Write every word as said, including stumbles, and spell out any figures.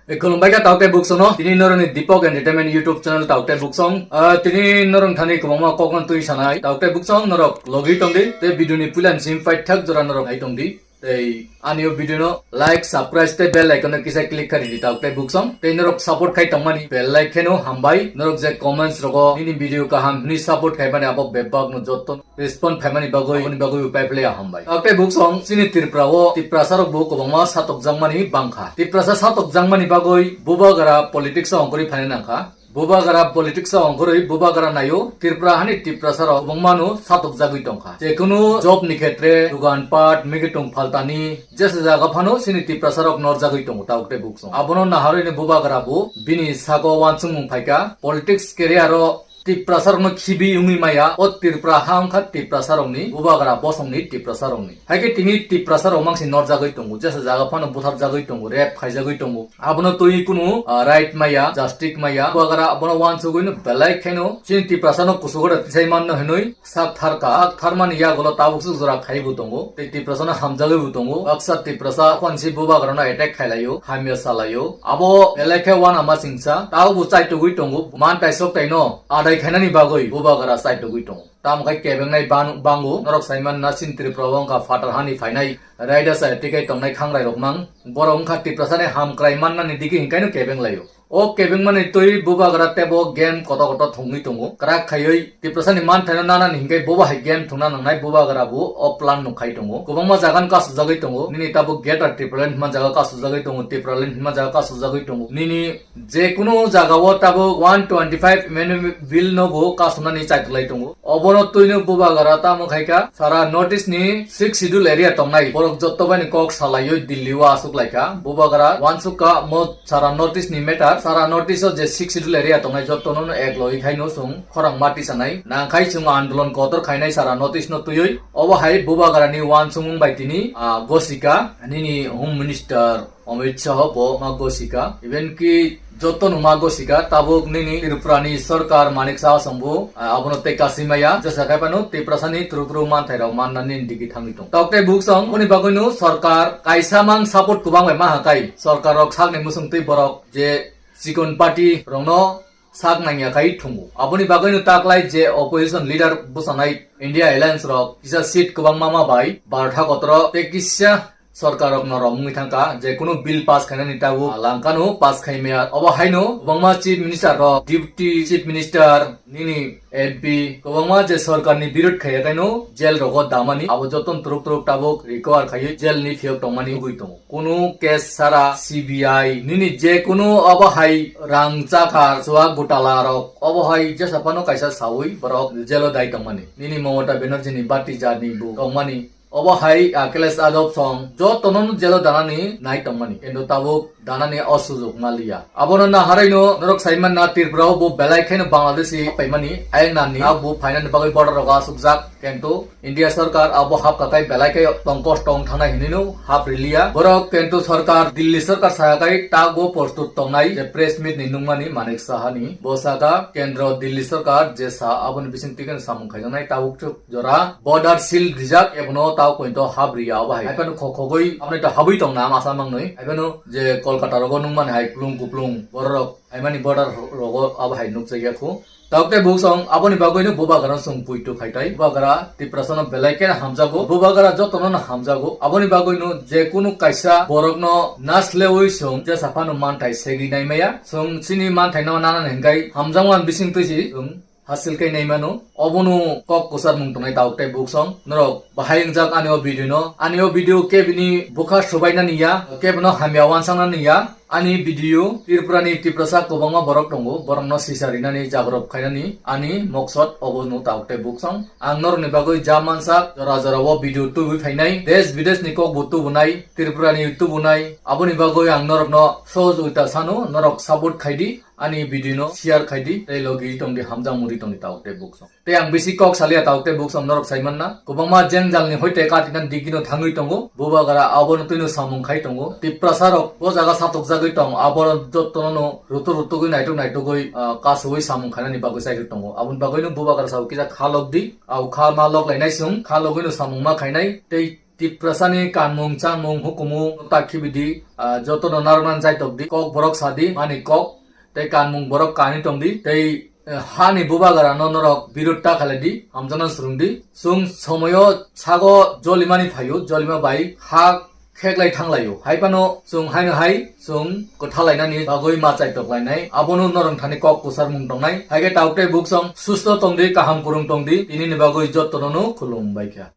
E, khulumbai kha tauk tei buksong no. Tini norok ni Deepak Entertainment YouTube channel tauk tei buksong. Ah, tini norok thani kwbangma kok no twi sanai. Tauk tei buksong norok logi tong di. Tei video ni puila ni sim paithak jora norok nai tong di. Tei ani o video no like, subscribe tei bell icon no kisa click kha di tauk tei buksong. Tei norok support khai tongmani belai kheno hambai. Norok je comments rogo nini video kaham hwnwi support khai mani abo bebak no jotto respond phaimani bagwi, aboni bagwi bo paiphlaiya hambai. Tauk tei buksong chini Tripura o Tiprasa rok bo kwbangma satokjakmani bangkha. Tiprasa satokjakmani bagwi bubagra politics o ongkhorwi phaina nangkha. Bubagra politics o ongkhorwi bubagra naio Tripura hani Tiprasa rok kwbangmano satokjagwi tongkha. Jekunu job ni khetre, dugan pat, migitung phaltani, jesa jaga phano chini Tiprasa rok norjagwi tongo tauk tei buksong. Abono naharwi ni bubagra bo bini sago wansukmung phaikha. Politics career o Tiprasa rokno khibi wngwi maya, o Tripura ha wngkha Tiprasa rokni, bubagra bosongni Tiprasa rokni. Haikhe tini Tiprasa rok mangsi norjagwi tongo, jesa jaga phano butharjagwi tongo, rape khaijagwi tongo. Abono twi kunu, ah, right maya, justice maya. Bubagra abono wansugwino belai kheno chini Tiprasa no kusugo da tisai manno hinwi sak tharka, sak tharmani yagulo tabuk suk jora khaibo tongo. Tei Tiprasa no hamjagwi bo tongo. Baksa Tiprasa kwansi bubagra no attack khailaio, hamya salaio. Abo belai khe wana ma singsa, tabo bo chaitugwi tongo. Man tai sok tai no adai khainani bagwi bubagra chaitugwi tongo. Tamo khe kebengnai ban-, bango. Norok saiman na chini Tripura o wngkha phatar hani phainai raida chaya tikai tongnai khangrai rok mang. Borok wngkha Tiprasa ni hamkrai mannani digi hinkaino kebeng laio. O kebengmani twi bubagra tebo game koto koto thwngwi tongo. Kwrak khaiwi Tiprasa ni manthaino nanani hinkai bobo hai game thwngna nangnai bubagra bo o plan no khai tongo. Kwbangma jaga no kasujagwi tongo. Nini tabuk Greater Tipraland hwnma jaga kasujagwi tongo, Tipraland hwnma jaga kasujagwi tongo. Nini jekunu jaga o tabuk one twenty-five amendment bill no bo kasumnani chaitlai tongo. Obono twino bubagra tamo khaikha sara North East ni Sixth Schedule area tongnai borok jotto bai ni kok salaiwi Delhi o asuk laikha. Bubagra wansukha mo sara North East ni matter, sara North East o je Sixth Schedule area tongnai jotto no ek loi khaino chwng khorang mati sanai. Nangkhai chwng andolon kotor khainai sara North East no twiwi. Obo hai bubagra ni wansukmung bai tini, ah, gosika nini Home Minister Amit Shah bo ma gosika, even ki joto no ma gosika, tabuk nini Tripura ni sorkar Manik Saha songbo, ah, abono tei kasimaya, jesa khai phano Tiprasa ni turu turu manthai rok manna nini digi thangwi tong. Tok tei buk song, boni bagwi no sorkar kaisa mang support kwbang bai ma hakai, sorkar rok sakni musung twi borok je chikon party rok no sak nangya khai thungo. Aboni bagwi no taklai je opposition leader bwsanai India Alliance rok kisa seat kwbangma ma bai Bharat hakotoro tei kisa sorkar rok no romwi thangkha, je kunu bill pass khainani tabuk langkano pass khaimaya. Obo haino kwbangma chief minister rok, deputy chief minister, nini M P kwbangma je sorkar ni birod khaiya kaino jail rogo damani, abo joton turuk turuk tabuk recover khaiwi jail ni phiyok tongmani nugwi tongo. Kunu case sara C B I nini je kunu obo hai rang chakha chua gotala rok obo hai jesa phano kaisa sawi borok jail o dai tongmani. Nini Mamata Banerjee ni bati jani bo tongmani. Obo hai Akhilesh Yadav song jotono no jail o danani nai tongmani. Kintu tabuk danani o sujok maliya. Abono naharwi no norok saiman na Tripura o bo belai kheno Bangladeshi paimani, ayang nani abo phainani bagwi border rogo asukjak. Kintu India sorkar abo hap kakai belai khe tongkos tong thangnai hinwi no hap riliya. Borok kintu sorkar, Delhi sorkar sayakai tago prostut tongnai je press meet ni nungmani Manik Saha ni. Bo saka kendro Delhi sorkar je sa aboni bising twi khe samung khaijaknai tabuk chuk jora border seal rijak ebono tao pointo hap riya abo hai. Hai phano khok khogwi aboni to habwi tong na masa mangnwi. Hai phano je Kolkata rogo nungmani hai klung kuplung borok hai mani border rogo abo hai nukjakya khu. Tok tei buk song aboni bagwi no bubagra song puitu phaitai. Bubagra Tiprasa no belai khe hamjago. Bubagra jotono no hamjago. Aboni bagwi no je kunu kaisa borok no naslewi song jesa phano manthai segwi naimaya. Song chini manthai no nana hinkai hamjakma bising twi si song hasil khe naimano. Obono kok kwchar mung tongnai tok tei buk song. Norok bahai wngjak ani o video no. Ani o video kebini bwkha subainani ya, kebino hamya wansaknani ya. Ani video Tripura ni Tiprasa kwbangma borok tongo, borokno sisa rinani jagrob khainani ani moksot obono tok tei buk song. Ang norokni bagwi ja mansak jora jora o video tubui phainai, desh bidesh ni kok bo tubunai, Tripura ni tubunai. Aboni bagwi ang norokno sohojogita sano, norok support khaidi. Ani video no share khaidi, tei logi tongdi, hamjak muri tongdi tok tei buk song. Tei ang bisi kok salia tok tei buk song norok saimanna. Kwbangma jengjal ni hoite katina digi no thangwi tongo. Bubagra abono twino samung khai tongo. Tiprasa rok bo jaga satokjagwi tong, abono jotono no rutuk rutugwi naituk naitugwi, ah, kasugwi samung khainani bagwi chaijak tongo. Aboni bagwi no bubagra sao kisa kha lokdi. Au kha ma lok lainai chwng, kha logwi no samung ma khainai. Tei Tiprasani kanmung, changmung, hukumu ta khibidi, ah, jotono narwknani chaitok di, kok borok sadi, mani kok, tei kanmung borok kani tongdi, tei, eh, hani bubagarano norok birut ta khalai di, hamjakna swrwng di. Chwng somoyo sago jolimani phaio, jolima bai ha kheklai thanglaio. Hai phano chwng haino hai chwng kwthalainani bagwi ma chaitoklainai. Abono norok thani kok kwcharmung tongnai. Hai khe tabuk tei buk chwng susto tongdi, kaham kwrwng tongdi. Tinini bagwi jotono no khulum bai kha.